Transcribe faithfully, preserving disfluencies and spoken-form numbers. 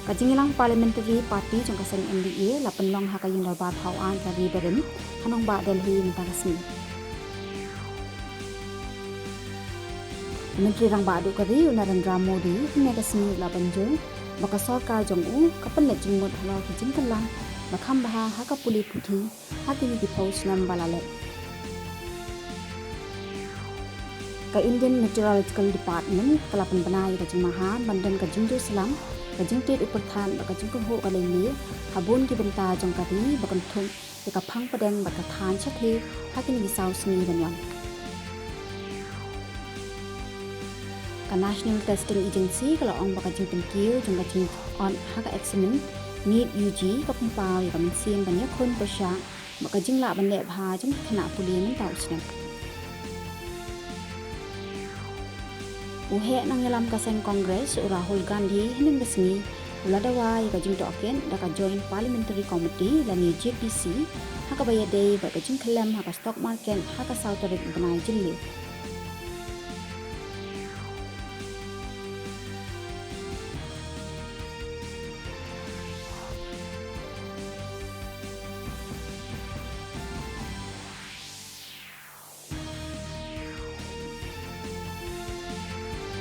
Ka jingïalang Parliamentary Party jong ka seng NDA la pynlong ha ka Ïingdorbar Thaw Aiñ ka Ri Barim ha nongbah Delhi mynta ka sngi. Myntri Rangbah Duh ka Ri u Narendra Modi hynne ka sngi u la pynjur ba ka sorkar jong u ka pynleit jingmut halor ki jingkylla ba kham bha ha ka pule puthi ha kine ki phew snem ba la leit. Ka Indian Meteorological Department ka la pynbna ïa ka jingmaham ban don ka jingjur slam, ka jingtied u pyrthat bad ka jingkyrhuh ka lei mih ha bun ki bynta jong ka ri ba kynthup ïa ka phang pdeng bad ka than shathie ha kine ki saw sngi ban wan. Ka National Testing Agency ka la ong ba ka jingpynkiew jong ka jingïoh ha ka eksamin NEET UG ka pynpaw ïa ka mynsiem ban ïakhun pyrshah bad ka jinglah ban leh bha jong ki khynnah pule mynta u snem. U heh nongïalam ka seng Congress u Rahul Gandhi hynne ka sngi u la dawa ïa ka jingtohkit da ka Joint Parliamentary Committee lane JPC ha kaba ïadei bad ka jingkhyllem ha ka stock market ha ka saw tarik bnai Jylliew.